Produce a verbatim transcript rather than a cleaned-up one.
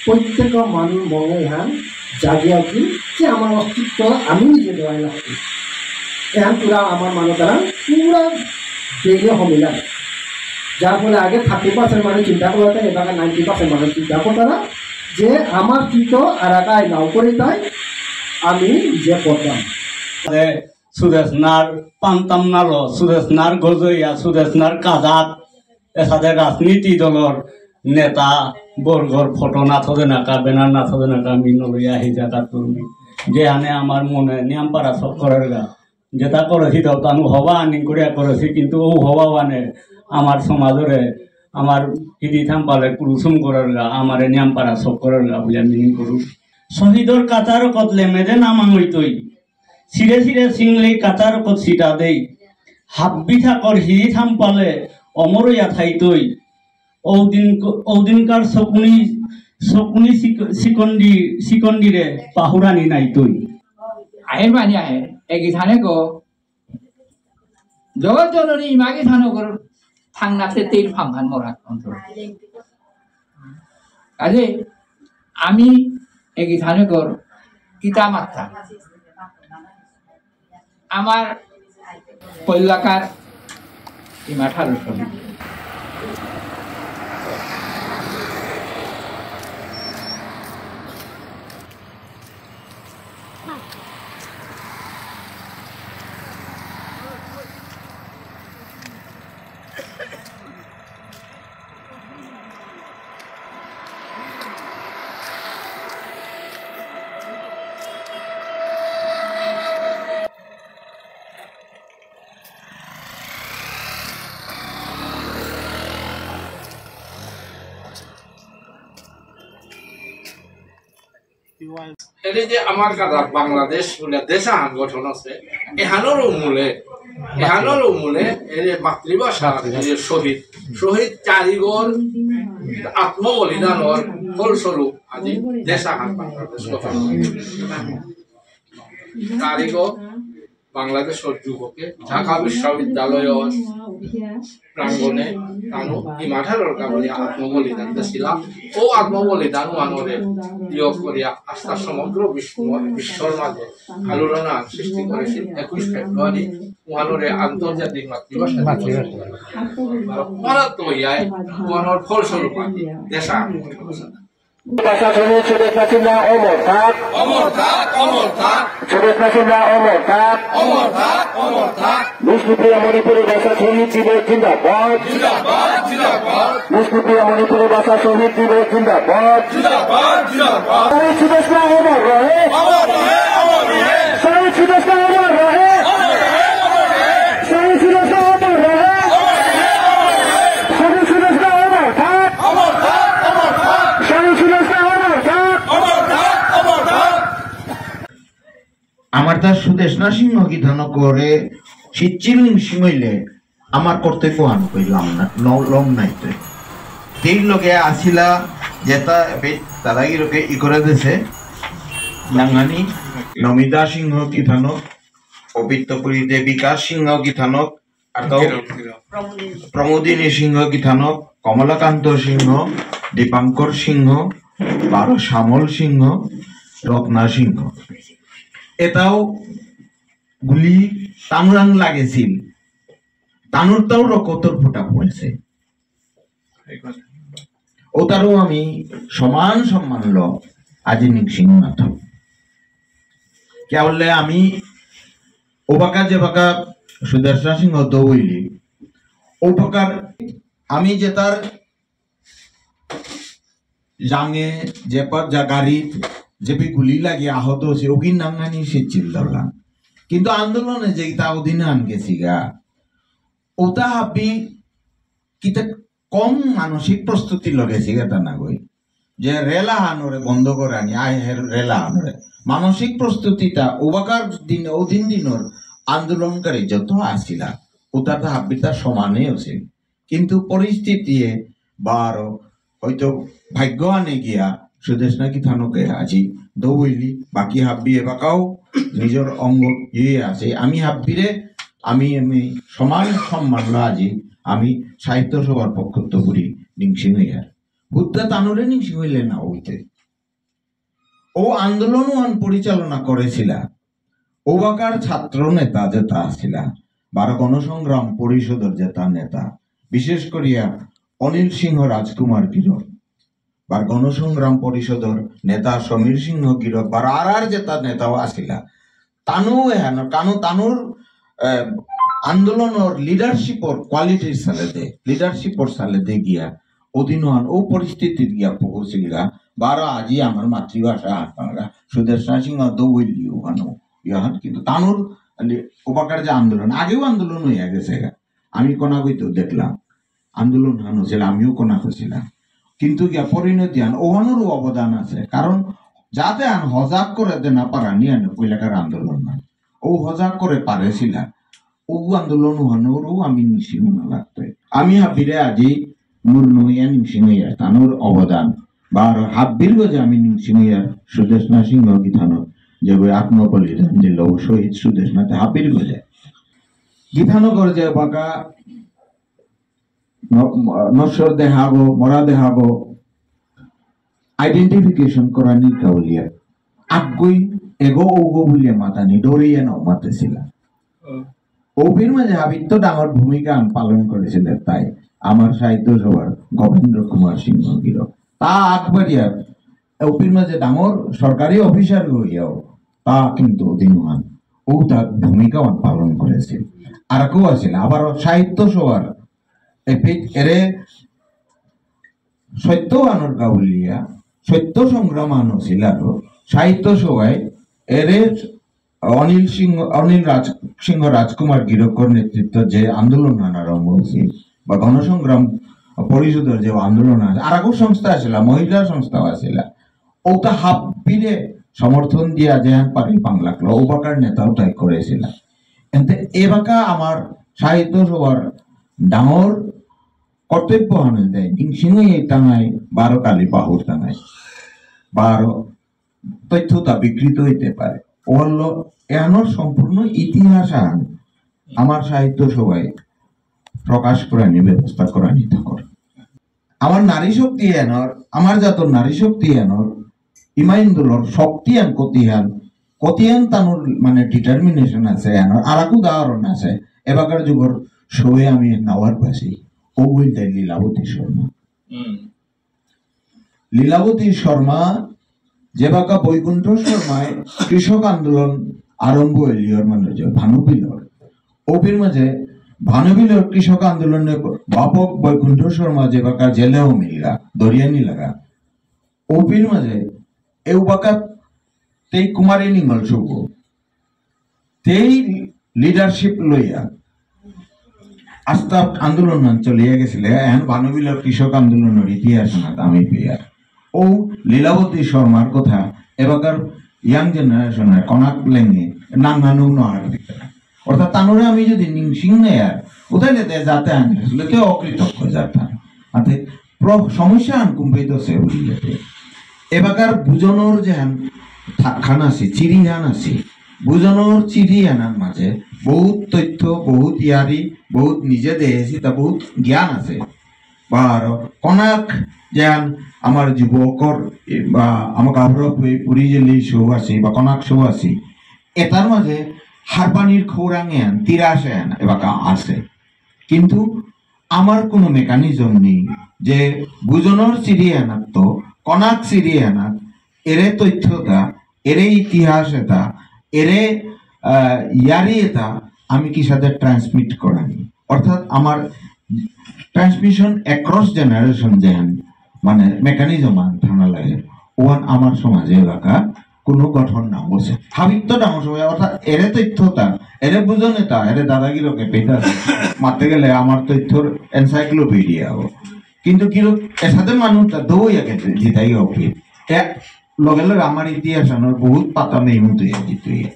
প্রত্যেক মানুষ মনে হয় জাগিয়া কি যে আমার অস্তিত্ব আমি নিজে দেওয়াই লাগবে। এখন পুরা আমার মানুষ তারা পুরা বেগে হমিলা, যার ফলে আগে থার্টি পার্সেন্ট মানুষ চিন্তা করে থাকে, এবার নাইনটি পার্সেন্ট মানুষ চিন্তা করে তারা যে আমার কি তো আর একাই নাও করে তাই আমি নিজে করতাম। সুদেষ্ণার পান্তাম নালো, সুদেষ্ণার গজইয়া, সুদেষ্ণার কাদাত, এসাদে রাজনীতি দলর নেতা বর্গর ফটো না থদে নাকা, ব্যানার না থদে নাকা, মি নলইয়া হি জাগাত করমি। যেহানে আমার মনে নিয়াম পারা সব করের গা। যেটা করেছি তো তানু হবা আনি করিয়া করেছি, কিন্তু ও হবা ওয়ানে আমার সমাজরে, আমার হিদি থাম্পালে কুরুসুম করের গা, আমারে নিয়াম পারা সব করের গা বুলিয়া মিনিং করু। শহীদর কাতার কতলে মেদে নামাং হইতই। সিরে সিরে সিংলে কাতার কত সিটা দেই। হাব্বি থাকর হিরি থাম্পালে অমর ইয়া থাইতই। ঔদিন, ঔদিনকার শকুনি, শকুনি শিক-, শিকন্ডি, শিকন্ডিরে পাহুরানি নাইতই। আহের বানি আহের, এগি থানে গো। জগৎ জননী ইমাগি থানো গো। থাংনাতে তেল ফাংহান মরা অন্তর। কাজে আমি এগি থানে গর কিতা মাত্তা। আমার পৈলাকার ইমাঠার ছবি। এরে যে আমার কাদা বাংলাদেশ বুলে দেশ আহান গঠন আছে, এহানর মূলে, এহানর মূলে এরে মাতৃভাষা, এরে শহীদ, শহীদ চারিগর আত্মবলিদানর ফলস্বরূপ আজি দেশ আহান বাংলাদেশ গঠন। চারিগর বাংলাদেশর যুবকে ঢাকা বিশ্ববিদ্যালয়র প্রাঙ্গণে তানু ইমাঠারর কাবুলিয়া আত্মবলিদান দিছিলা। ও আত্মবলিদান ওহানরে ইয়ক করিয়া আস্তা সমগ্র বিশ্ব, বিশ্বর মাঝে আলোড়ন সৃষ্টি করেছিল। একুশ ফেব্রুয়ারি ওহানরে আন্তর্জাতিক মাতৃভাষা দিবস। মাতৃভাষা। ভারত তো ইয়াই ওহানর ফলস্বরূপ আর কি, দেশা। ভাষা শহীদ সুদেষ্ণা সিনহা অমর থাক। অমর থাক, অমর থাক। সুদেষ্ণা সিনহা অমর থাক। অমর থাক, অমর থাক। বিষ্ণুপ্রিয়া মণিপুরী ভাষা শহীদ দিবস জিন্দাবাদ। জিন্দাবাদ, জিন্দাবাদ। বিষ্ণুপ্রিয়া মণিপুরী ভাষা শহীদ দিবস জিন্দাবাদ। জিন্দাবাদ, জিন্দাবাদ। শহীদ সুদেষ্ণা অমর রহে। অমর রহে, অমর রহে। শহীদ সুদেষ্ণা অমর রহে। অমর রহে, অমর রহে। শহীদ সুদেষ্ণা অমর রহে। অমর রহে, অমর রহে। শহীদ সুদেষ্ণা অমর থাক। অমর থাক, অমর থাক। শহীদ সুদেষ্ণা অমর থাক। অমর থাক, অমর থাক। আমার তা সুদেষ্ণা সিংহ গিথানকরে সিচ্চিল নিংসিং হইলে আমার কর্তব্য আন কইলাম না, ন-, লম নাই তো। তেই লগে আসিলা যেটা বে-, দাদাগিরকে ই করে দেছে, নাঙহানি নমিতা সিংহ গিথানক, পবিত্রপুরী দেবিকা সিংহ গিথানক, আর তো প্রমোদিনী সিংহ গিথানক, কমলাকান্ত সিংহ, দীপাঙ্কর সিংহ, বারো শ্যামল সিংহ, রত্না সিংহ। এটাও গুলি তানুরাং লাগেছিল, তানুরতাও রকতর ফুটা পড়েছে। ওতারও আমি সমান সম্মান ল আজি নিংসিং মাথা। কিয়া বুললে আমি ওবাকা যেবাকা সুদর্শন সিংহ দৌইলি, ওবাকার আমি যেতার জাঙে যেপা যা গাড়িত যেপি গুলি লাগি আহত হয়েছে, ওগি নাঙানি সে চিল দরলাম। কিন্তু আন্দোলনে যে তা ওদিন আন গেছিগা, ওতা হাবি কিতা কম মানসিক প্রস্তুতি লগে সিগা তা না গই। যে রেলা হানরে বন্ধ করে আনি, আয় হে রেলা হানরে। মানসিক প্রস্তুতিটা ওবাকার দিন, ওদিন দিনর আন্দোলনকারী যত আসিলা, ওতা তা হাবিতা সমানে হয়েছে। কিন্তু পরিস্থিতি বারো হয়তো ভাগ্য আনে গিয়া সুদেষ্ণা গিথানকে আজি দৌইলি, বাকি হাব্বি এবাকাও নিজর অঙ্গ ইয়ে আছে। আমি হাব্বিরে আমি, আমি সমান সম্মান ল আজি আমি সাহিত্য সভার পক্ষত্ত করি নিংসিং হইয়ার। হুদ্দা তানুরে নিংসিং হইলে না হইতে। ও আন্দোলন ওহান পরিচালনা করেছিলা ওবাকার ছাত্র নেতা যেতা আসিলা, বারো গণসংগ্রাম পরিষদর যেতা নেতা, বিশেষ করিয়া অনিল সিংহ রাজকুমার গিরক, বা গণসংগ্রাম পরিষদর নেতা সমীর সিংহ গিরক, বা আর আর যেতা নেতাও আসিলা, তানু এহান, কানু তানুর, আহ, আন্দোলনর লিডারশিপর কোয়ালিটির সালেদে, লিডারশিপর সালেদে গিয়া, ওদিনহান ও পরিস্থিতিত গিয়া পৌঁছিলগা, বারো আজি আমার মাতৃভাষা আহান পাঙ্গা, সুদেষ্ণা সিংহ দৌইলি ওহানো, ইয়াহান কিন্তু তানুর, আলি, ওবাকার যে আন্দোলন, আগেও আন্দোলন হইয়া গেছে গা। আমি কোনাগুই তো দেখলাম, আন্দোলন হান হয়েছিল, আমিও কোনা হয়েছিলাম। কিন্তু গিয়া পরিণতি আন, ওহানোরও অবদান আছে। কারণ যাতে আন হজাক করে দে না পারা নিয়ে আনে পইলাকার আন্দোলন না। ও হজাক করে পারেছিলা। ও আন্দোলন ওহানোরও আমি নিশি মনে লাগতো। আমি হাবিরে আজি মূল নইয়া নিংসিং হইয়া তানোর অবদান। বারো হাব্বির গজে আমি নিংসিং হইয়া সুদেষ্ণা সিংহ গিথানক যে বই আত্মবলিদান দিল, ও শহীদ সুদেষ্ণাতে হাব্বির গজে। গিথানকর যে বাকা ন-, নশ্বর দেহাগো, মরা দেহাগো, আইডেন্টিফিকেশন করানি কাউলিয়া। আগই এগো ওগো বুলিয়া মাতানি, ডরিয়া না মাতেছিলা। হুম। ওপির মাঝে হাবিত্ত ডাঙর ভূমিকা পালন করেছিলেন তাই আমার সাহিত্য সভার গোবিন্দ কুমার সিংহ গিরক। তা আকবরিয়া ওপির মাঝে ডাঙর সরকারি অফিসার হইয়াও তা কিন্তু দিনহান ও তার ভূমিকা পালন করেছিল। আর কেউ আছিল, আবার সাহিত্য সভার এপিক এরে সত্য আনর গাউলিয়া, সত্য সংগ্রাম আনো ছিল আরো। সাহিত্য সভায় এরে অনিল সিংহ, অনিল রাজ-, সিংহ রাজকুমার গিরকর নেতৃত্ব যে আন্দোলন আন আরম্ভ হয়েছিল, বা গণসংগ্রাম পরিষদর যে আন্দোলন আছে, আর আগর সংস্থা আছিল, মহিলা সংস্থা আছিল, ওটা হাব্বিরে সমর্থন দিয়া যেহান পারি পাংলাকলো, ওবাকার নেতাও তাই করেছিল। এতে এবাকা আমার সাহিত্য সভার ডাঙর কর্তব্য হান দেয়, নিংসিং হইয়া টাঙায়, বারো কালি পাহুর টাঙায়, বারো তথ্যতা বিকৃত হইতে পারে। ও হলো এহানোর সম্পূর্ণ ইতিহাস আন আমার সাহিত্য সভায় প্রকাশ করানি ব্যবস্থা করানি থাকর। আমার নারী শক্তি এনর, আমার জাতর নারী শক্তি এনর, ইমাইন্দুলর শক্তি আন কতিহান, কতিহান তানুর মানে ডিটারমিনেশন আছে এনর। আর এক উদাহরণ আছে, এবাকার যুগর সবে আমি নাওয়ার পাশে, ও বলতে লীলাবতী শর্মা। হুম। লীলাবতী শর্মা, যেবাকা বৈকুণ্ঠ শর্মায় কৃষক আন্দোলন আরম্ভ হইলিয়র মানে যে ভানুবিলর, ওপির মাঝে ভানুবিলর কৃষক আন্দোলনে বাপক বৈকুণ্ঠ শর্মা যেবাকা জেলেও মিলগা, দরিয়ানি লাগা, ওপির মাঝে এবাকা তেই কুমারী নিঙ্গল শুভ তেই লিডারশিপ লইয়া আস্তা আন্দোলন চলিয়া গেছিলে। এহান ভানুবিলর কৃষক আন্দোলনর ইতিহাস না আমি পেয়া। ও লীলাবতী শর্মার কথা এবাকার ইয়াং জেনারেশন কনাক লেঙ্গে নাঙহানু নহার দিতে। অর্থাৎ তানুরে আমি যদি নিংসিং নেয়ার, উদাই লেতে যাতে আনি আসলে কেউ অকৃতজ্ঞ যাতা। আতে প্র-, সমস্যা আন কুম্পেই তো সে উল্লেখে। এবাকার বুজনর যেহান থাকখান আছে, চিরিহান আছে, বুজনর চিরিহানার মাঝে বহুত তথ্য, বহুত ইয়ারি, বহুত নিজে দেহেছি, তা বহুত জ্ঞান আছে। বা আর কনাক যেহান আমার যুবকর, এ, বা আমার গাভর পুরি, পুরি জেলি শো আছে, বা কনাক শো আছে, এটার মাঝে হারপানির খৌরাং এহান, তিরাস এহান, এবাকা আছে। কিন্তু আমার কোনো মেকানিজম নেই যে বুজনর চিরিহানাত তো কনাক চিরিহানাত এরে তথ্যতা, এরে ইতিহাস এটা, এরে, আহ, ইয়ারি এটা আমি কি সাথে ট্রান্সমিট করানি। অর্থাৎ আমার ট্রান্সমিশন অ্যাক্রস জেনারেশন যেহান মানে মেকানিজম আন থানা লাগে, ওহান আমার সমাজে এলাকা কোনো গঠন না বসে। হাবিত্ত ডাঙর সময় অর্থাৎ এরে তথ্যতা, এরে বুজনেতা, এরে দাদাগিরকে পেতা মারতে গেলে আমার তথ্যর এনসাইক্লোপিডিয়া হবো। কিন্তু কিরক এসাদে মানুষটা দৌড়িয়া গেছে জিতাই অফিস। এ লগে লগে আমার ইতিহাস আনোর বহুত পাতা মেইমুত হইয়া জিতুইয়া।